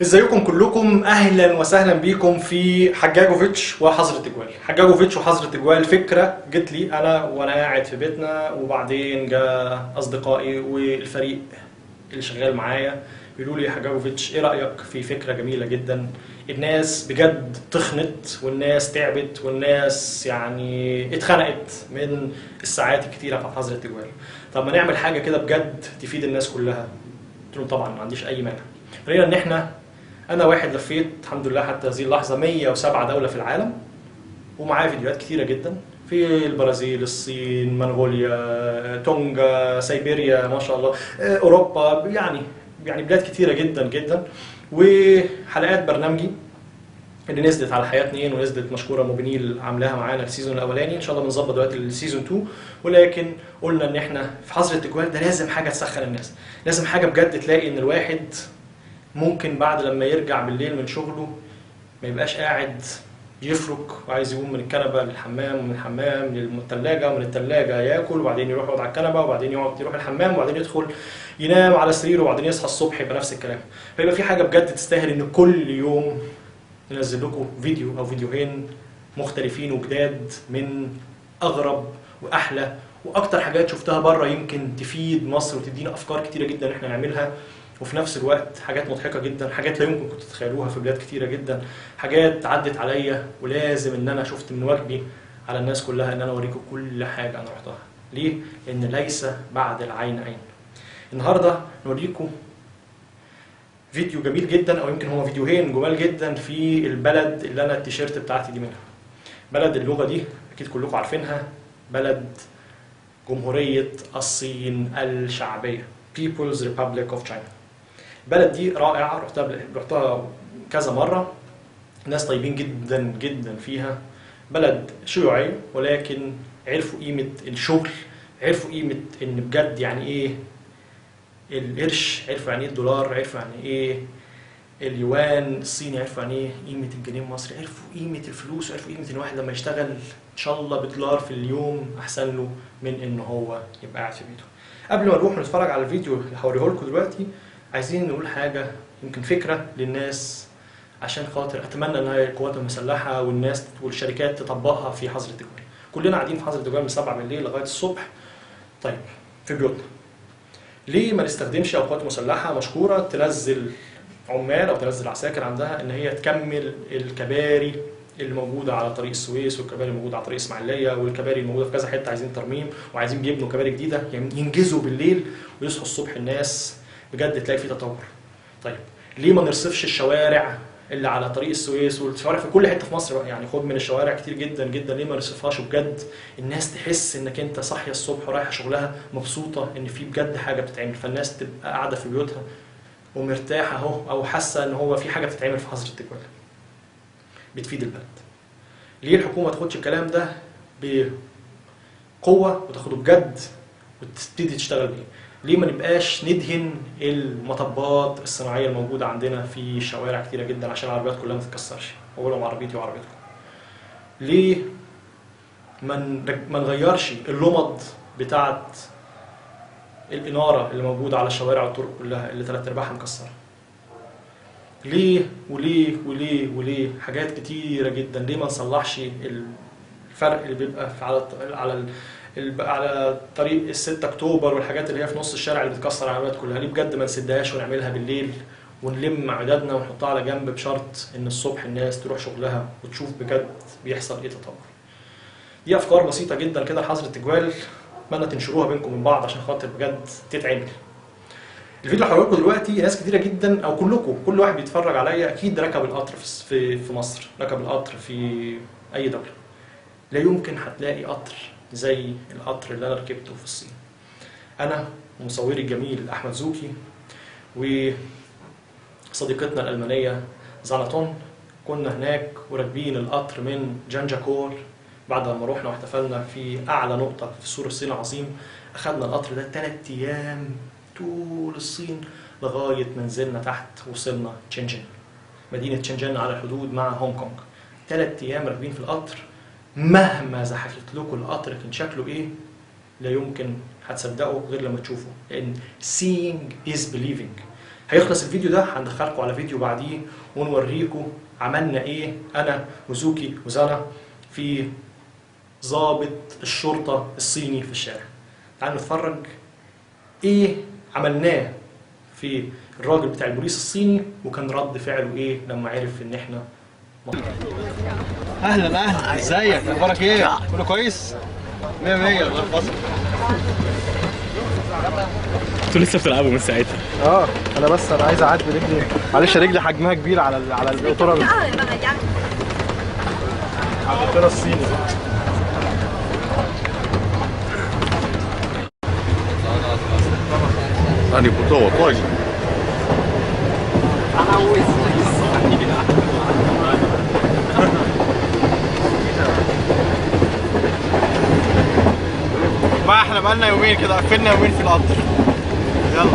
ازيكم كلكم، اهلا وسهلا بيكم في حجاجوفيتش وحظر التجوال. حجاجوفيتش وحظر التجوال فكرة جت لي انا وانا قاعد في بيتنا، وبعدين جاء اصدقائي والفريق اللي شغال معايا بيقولوا لي حجاجوفيتش ايه رايك في فكرة جميلة جدا. الناس بجد تخنت والناس تعبت والناس يعني اتخنقت من الساعات الكتيرة بتاعت حظر التجوال. طب ما نعمل حاجة كده بجد تفيد الناس كلها. قلت لهم طبعا ما عنديش اي مانع. لقينا ان احنا انا واحد لفيت الحمد لله حتى هذه اللحظة 107 دولة في العالم، ومعايا فيديوهات كتيرة جدا في البرازيل، الصين، منغوليا، تونجا، سيبيريا، ما شاء الله، اوروبا، يعني بلاد كتيرة جدا جدا. وحلقات برنامجي اللي نزلت على حياة 2 ونزلت مشكورة موبينيل عاملاها معانا ال season الاولاني، ان شاء الله بنظبط دلوقتي ال season 2. ولكن قلنا ان احنا في حظر التجوال ده لازم حاجة تسخن الناس، لازم حاجة بجد تلاقي ان الواحد ممكن بعد لما يرجع بالليل من شغله ما يبقاش قاعد يفرك وعايز يقوم من الكنبة للحمام ومن الحمام للثلاجه ومن الثلاجة ياكل وبعدين يروح يقعد على الكنبة وبعدين يقعد يروح الحمام وبعدين يدخل ينام على سريره وبعدين يصحى الصبح يبقى نفس الكلام. فيبقى في حاجة بجد تستاهل ان كل يوم ننزل لكم فيديو او فيديوهين مختلفين وجداد من اغرب واحلى واكتر حاجات شفتها بره يمكن تفيد مصر وتدينا افكار كتيرة جدا احنا نعملها، وفي نفس الوقت حاجات مضحكة جدا، حاجات لا يمكن كنت تتخيلوها في بلاد كتيرة جدا، حاجات عدت عليا ولازم ان انا شفت من واجبي على الناس كلها ان انا اوريكم كل حاجة انا رحتها. ليه؟ لان ليس بعد العين عين. النهارده نوريكم فيديو جميل جدا، او يمكن هما فيديوهين جمال جدا في البلد اللي انا التيشيرت بتاعتي دي منها. بلد اللغة دي اكيد كلكم عارفينها، بلد جمهورية الصين الشعبية، People's Republic of China. البلد دي رائعة، رحتها كذا مرة، ناس طيبين جدا جدا فيها. بلد شيوعية ولكن عرفوا قيمة الشغل، عرفوا قيمة ان بجد يعني ايه القرش، عرفوا يعني ايه الدولار، عرفوا يعني ايه اليوان الصيني، عرفوا يعني ايه قيمة الجنيه المصري، عرفوا قيمة الفلوس، وعرفوا قيمة ان الواحد لما يشتغل ان شاء الله بدولار في اليوم احسن له من ان هو يبقى قاعد في بيته. قبل ما نروح نتفرج على الفيديو اللي هوريه لكم دلوقتي، عايزين نقول حاجة يمكن فكرة للناس عشان خاطر اتمنى ان هي القوات المسلحة والناس والشركات تطبقها في حظر التجوال. كلنا قاعدين في حظر التجوال من 7 بالليل لغاية الصبح، طيب في بيوتنا. ليه ما نستخدمش القوات المسلحة مشكورة تنزل عمال او تنزل عساكر عندها ان هي تكمل الكباري اللي موجودة على طريق السويس والكباري الموجودة على طريق اسماعيليه والكباري الموجودة في كذا حتة، عايزين ترميم وعايزين بيبنوا كباري جديدة، يعني ينجزوا بالليل ويصحوا الصبح الناس بجد تلاقي في تطور. طيب ليه ما نرصفش الشوارع اللي على طريق السويس والشوارع في كل حتة في مصر بقى، يعني خد من الشوارع كتير جدا جدا، ليه ما نرصفهاش بجد الناس تحس انك انت صاحية الصبح ورايحه شغلها مبسوطة ان في بجد حاجة بتتعمل، فالناس تبقى قاعدة في بيوتها ومرتاحه اهو، او حاسه ان هو في حاجة بتتعمل في حظر التجوال بتفيد البلد. ليه الحكومة ما تاخدش الكلام ده بقوة وتاخده بجد وتبتدي تشتغل بيه؟ ليه ما نبقاش ندهن المطبات الصناعية الموجودة عندنا في شوارع كتيرة جدا عشان العربيات كلها ما تتكسرش، اولهم عربيتي وعربيتكم؟ ليه ما نغيرش اللمض بتاعت الاناره اللي موجودة على الشوارع والطرق كلها اللي ثلاث ارباعها مكسرة؟ ليه وليه وليه وليه؟ حاجات كتيرة جدا. ليه ما نصلحش الفرق اللي بيبقى على على طريق 6 اكتوبر والحاجات اللي هي في نص الشارع اللي بتكسر العربيات كلها؟ ليه بجد ما نسدهاش ونعملها بالليل ونلم عددنا ونحطها على جنب بشرط ان الصبح الناس تروح شغلها وتشوف بجد بيحصل ايه تطور؟ دي افكار بسيطة جدا كده لحظر التجوال، اتمنى تنشروها بينكم وبين بعض عشان خاطر بجد تتعمل. الفيديو اللي هوريكم دلوقتي ناس كتيرة جدا او كلكم، كل واحد بيتفرج عليا اكيد ركب القطر في مصر، ركب القطر في اي دولة. لا يمكن هتلاقي قطر زي القطر اللي انا ركبته في الصين. انا ومصوري الجميل احمد زوكي وصديقتنا الالمانية زاناتون كنا هناك وراكبين القطر من جانجاكور بعد ما رحنا واحتفلنا في اعلى نقطة في سور الصين العظيم، اخذنا القطر ده 3 ايام طول الصين لغاية ما نزلنا تحت، وصلنا تشنجن، مدينة تشنجن على الحدود مع هونج كونج. 3 ايام راكبين في القطر، مهما زحفت لكم القطر كان شكله ايه لا يمكن هتصدقوا غير لما تشوفوا، لان seeing is believing. هيخلص الفيديو ده هندخلكم على فيديو بعديه ونوريكم عملنا ايه انا وزوكي وزانا في ضابط الشرطة الصيني في الشارع. تعالوا نتفرج ايه عملناه في الراجل بتاع البوليس الصيني، وكان رد فعله ايه لما عرف ان احنا مصر. اهلا اهلا، ازيك؟ اخبارك ايه؟ كله كويس؟ 100 100. الله يحفظك. انتوا لسه بتلعبوا من ساعتها؟ انا بس انا عايز اعدي رجلي، معلش رجلي حجمها كبير على القطوره، على القطوره الصيني. 那你不坐我坐一下。 ما احنا بقالنا يومين كده، قفلنا يومين في القطر. يلا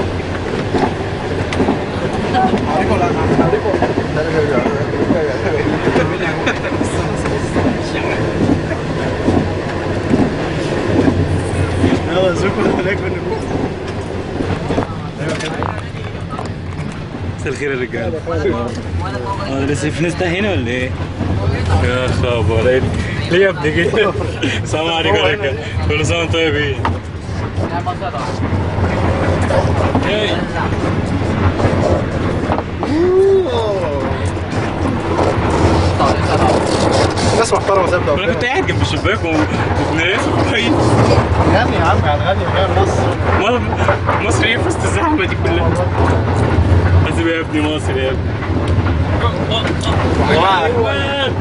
عليكم ولا عليكم؟ يلا زوكو هناك بالنجوم. مساء الخير يا رجاله. انا لسه في ناس هنا ولا ايه؟ يا خبر، ليه يا ابني كده؟ السلام عليكم يا رجاله، كل سنة وانتم طيبين. ناس محترمه ثابتة. انا كنت قاعد جنب الشباك وبنرقص كويس. غني يا عم، هنغني وهي مصر. مصر ايه في وسط الزحمة دي كلها؟ حاسب يا ابني مصر يا ابني.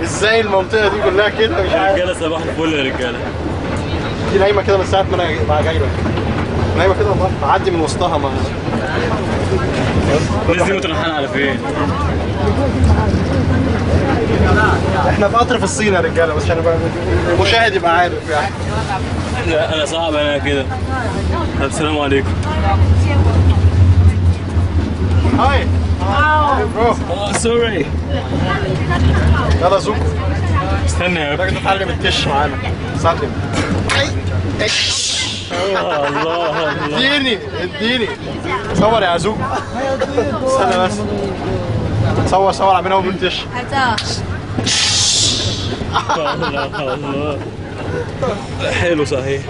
ازاي المنطقة دي كلها كده؟ مش عارف. رجاله صباح الفل يا رجاله. دي نايمة كده من ساعة ما انا جاي لك. نايمة كده والله، بعدي من وسطها. ما الناس دي مترحلة على فين؟ احنا في قطر في الصين يا رجاله، بس عشان المشاهد يبقى عارف يعني. لا انا صعب انا كده. طب السلام عليكم. Hi bro. Sorry. يلا زوكو. استنى يا ابني، تتعلم التش معانا. سلم. الله الله، اديني اديني. صور يا زوكو. استنى بس، صور صور عاملين اهو بالتش. الله الله، حلو صحيح.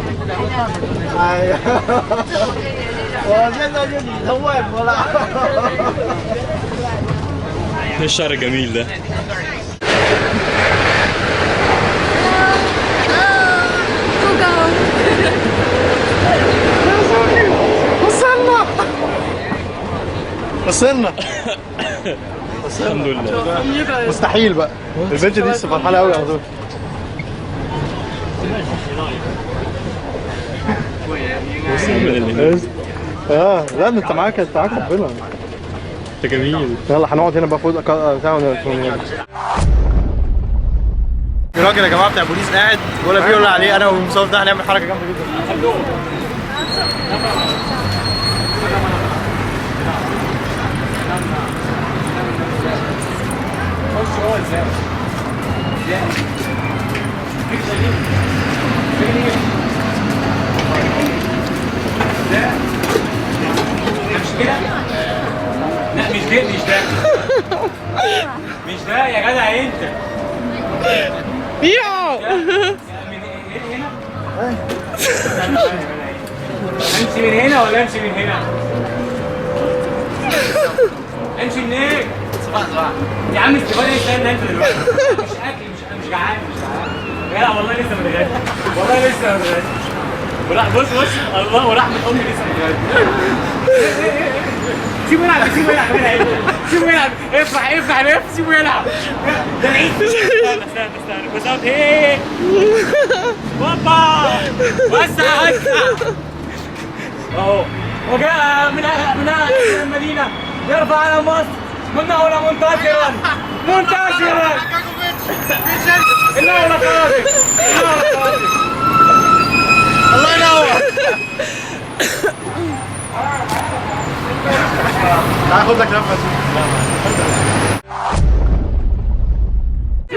ايه الشعر الجميل ده؟ وصلنا وصلنا الحمد لله. مستحيل بقى، البنت دي لسه فرحانة قوي على طول. لا انت معاك، انت معاك ربنا. انت جميل. يلا هنقعد هنا بقى فوق بتاع. الراجل يا جماعة بتاع البوليس قاعد ولا بيه ولا عليه. انا والمصور ده هنعمل حركة جامدة جدا. مش كده؟ لا مش ده، مش ده، مش ده يا جدع انت. يا من هنا؟ امشي من هنا ولا امشي من هنا؟ امشي منين؟ صباح صباح يا عم. استفاد ايه؟ استنى انت دلوقتي. مش اكل، مش جعان، مش جعان يا جدع والله، لسه متغدي والله، لسه متغدي. وراح بص بص الله ورحمة امي لسه متغدي. سيبه يلعب، سيبه يلعب، سيبه يلعب. افرح افرح افرح، سيبه يلعب. ده العيد. استنى استنى استنى بس. ايه هوبا، وسع وسع اهو. وجاء من المدينة يرفع على مصر من هنا منتصرا منتصرا. انه لقادر، انه لقادر. الله ينور. تعال خد لك لفه.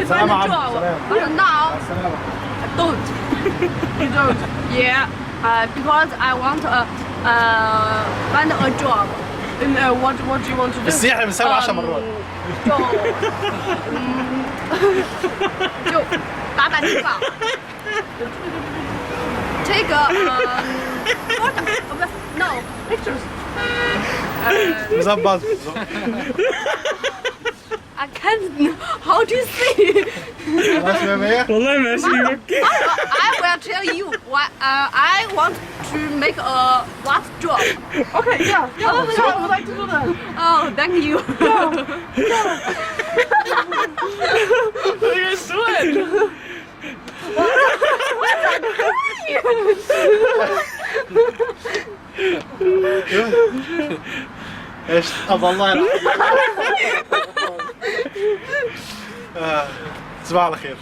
سلام يا عم. سلام. But now سلام. don't. You don't. Yeah. Because I want to find a job. And what do you want to do? السيح من 7 10 مرات. 就嗯，就打打地方。这个多少？哦，不是，no Pictures. مظبط. I can't how to say. خلاص يا مية. والله ماشي يبكي. I will tell you what I want to make a what job. Okay, yeah. Yeah, so I would like to do that. Oh, thank you. Let's do it. ايش طب والله العظيم. تصبح على خير.